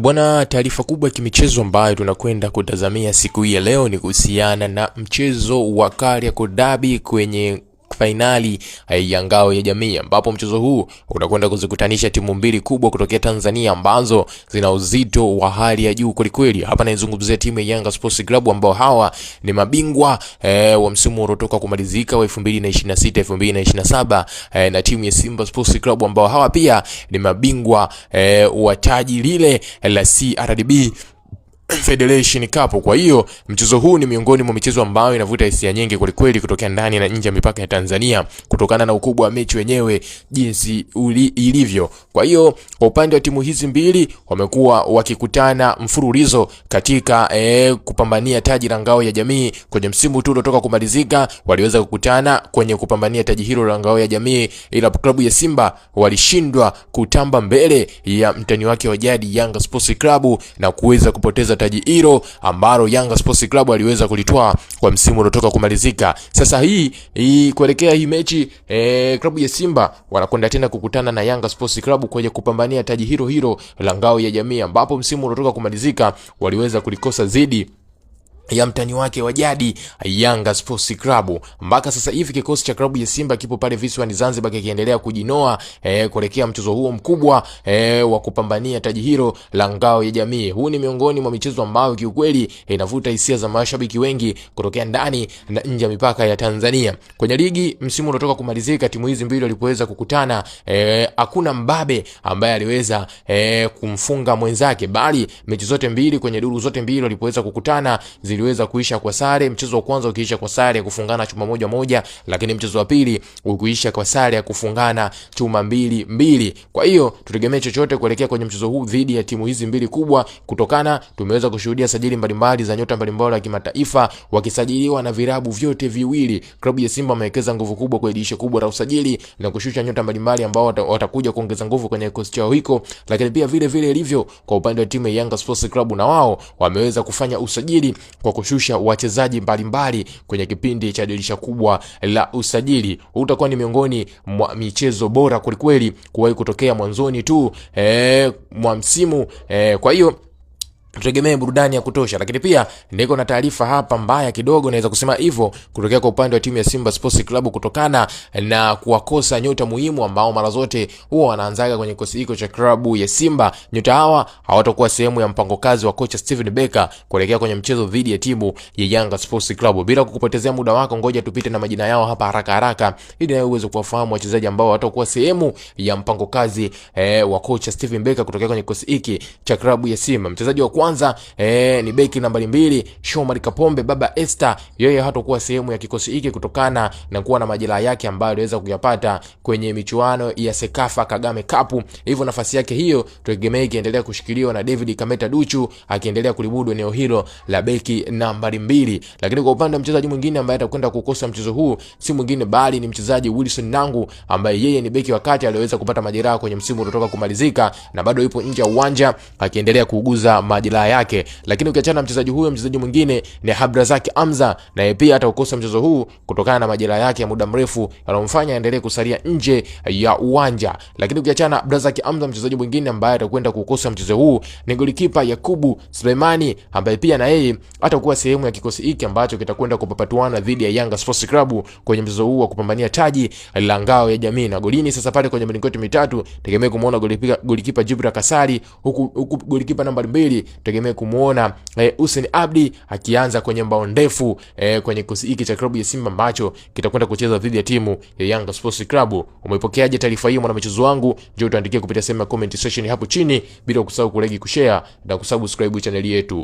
Bwana, taarifa kubwa ya kimichezo ambayo tunakwenda kutazamia siku hii ya leo ni kuhusiana na mchezo wa Kariakoo Derby kwenye fainali ya ngao ya jamii, ambapo mchezo huu unakwenda kuzikutanisha timu mbili kubwa kutokea Tanzania ambazo zina uzito wa hali ya juu kwelikweli. Hapa naizungumzia timu ya Yanga Sports Club ambao hawa ni mabingwa wa msimu uliotoka kumalizika wa 2026 2027, na timu ya Simba Sports Club ambao hawa pia ni mabingwa wa taji lile la CRDB Federation Cup. Kwa hiyo mchezo huu ni miongoni mwa michezo ambayo inavuta hisia nyingi kwelikweli kutokea ndani na nje ya mipaka ya Tanzania kutokana na ukubwa wa mechi wenyewe jinsi ilivyo. Kwa hiyo kwa upande wa timu hizi mbili wamekuwa wakikutana mfululizo katika kupambania taji la ngao ya jamii. Kwenye msimu tu uliotoka kumalizika waliweza kukutana kwenye kupambania taji hilo la ngao ya jamii, ila klabu ya Simba walishindwa kutamba mbele ya mtani wake wa jadi Yanga Sports Club na kuweza kupoteza taji hilo ambalo Yanga Sports Club aliweza kulitwaa kwa msimu uliotoka kumalizika. Sasa hii kuelekea hii mechi klabu ya Simba wanakwenda tena kukutana na Yanga Sports Club kwenye kupambania taji hilo hilo la ngao ya jamii, ambapo msimu uliotoka kumalizika waliweza kulikosa zidi ya mtani wake wa jadi Yanga Sports Club. Mpaka sasa hivi kikosi cha klabu ya Simba kipo pale visiwani Zanzibar kikiendelea kujinoa kuelekea mchezo huo mkubwa wa kupambania taji hilo la ngao ya jamii. Huu ni miongoni mwa michezo ambayo kiukweli inavuta hisia za mashabiki wengi kutokea ndani na nje ya mipaka ya Tanzania. Kwenye ligi msimu uliotoka kumalizika, timu hizi mbili walipoweza kukutana, hakuna mbabe ambaye aliweza kumfunga mwenzake, bali mechi zote mbili kwenye duru zote mbili walipoweza kukutana ziliweza kuisha kwa sare. Mchezo wa kwanza ukiisha kwa sare ya kufungana chuma 1-1, lakini mchezo wa pili ukuisha kwa sare ya kufungana chuma 2-2. Kwa hiyo tutegemee chochote kuelekea kwenye mchezo huu dhidi ya timu hizi mbili kubwa, kutokana tumeweza kushuhudia sajili mbalimbali za nyota mbalimbali wa kimataifa wakisajiliwa na virabu vyote viwili. Klabu ya Simba wamewekeza nguvu kubwa kwa dirisha kubwa la usajili na kushusha nyota mbalimbali ambao watakuja kuongeza nguvu kwenye kikosi chao hiko, lakini pia vile vile ilivyo kwa upande wa timu ya Yanga Sports Club, na wao wameweza kufanya usajili kwa kushusha wachezaji mbalimbali kwenye kipindi cha dirisha kubwa la usajili. Huu utakuwa ni miongoni mwa michezo bora kwelikweli kuwahi kutokea mwanzoni tu mwa msimu kwa hiyo tutegemee burudani ya kutosha, lakini pia niko na taarifa hapa mbaya kidogo, naweza kusema hivyo, kutokea kwa upande wa timu ya Simba Sports Club kutokana na kuwakosa nyota muhimu ambao mara zote huwa wanaanzaga kwenye kikosi hicho cha klabu ya Simba. Nyota hawa hawatakuwa sehemu ya mpango kazi wa kocha Steven Becker kuelekea kwenye mchezo dhidi ya timu ya Yanga Sports Club. Bila kukupotezea muda wako, ngoja tupite na majina yao hapa haraka haraka ili nawe uweze kuwafahamu wachezaji ambao hawatakuwa sehemu ya mpango kazi wa kocha Steven Becker kutokea kwenye kikosi hiki cha klabu ya Simba. Mchezaji wa kwanza ni beki nambari 2 Shomari Kapombe Baba Esther, yeye hatakuwa sehemu ya kikosi hiki kutokana na kuwa na majeraha yake ambayo aliweza kuyapata kwenye michuano ya Sekafa Kagame Cup. Hivyo nafasi yake hiyo tutegemee ikiendelea kushikiliwa na David Kameta Duchu akiendelea kulibudu eneo hilo la beki nambari 2. Lakini kwa upande wa mchezaji mwingine ambaye atakwenda kukosa mchezo huu si mwingine bali ni mchezaji Wilson Nangu ambaye yeye ni beki wa kati aliyeweza kupata majeraha kwenye msimu uliotoka kumalizika na bado yupo nje ya uwanja akiendelea kuuguza majeraha yake. Lakini ukiachana na mchezaji huyo, mchezaji mwingine ni Abdrazak Hamza, naye pia ataukosa mchezo huu kutokana na majeraha yake ya muda mrefu yanayomfanya aendelee kusalia nje ya uwanja. Lakini ukiachana na Abdrazak Hamza, mchezaji mwingine ambaye atakwenda kukosa mchezo huu ni golikipa Yakubu Suleimani ambaye pia na yeye atakuwa sehemu ya kikosi hiki ambacho kitakwenda kupapatuana dhidi ya Yanga Sports Club kwenye mchezo huu wa kupambania taji la ngao ya jamii. Na golini sasa pale kwenye milingoti mitatu tegemee kumuona golikipa Jibra Kasari, huku golikipa nambari 2 tegemee kumuona Hussein Abdi akianza kwenye mbao ndefu kwenye kikosi hiki cha klabu ya Simba ambacho kitakwenda kucheza dhidi ya timu ya Yanga Sports Club. Umeipokeaje taarifa hiyo mwanamichezo wangu? Njoo tuandikie kupitia sehemu ya comment section hapo chini, bila kusahau kulike, kushare na kusubscribe channel yetu.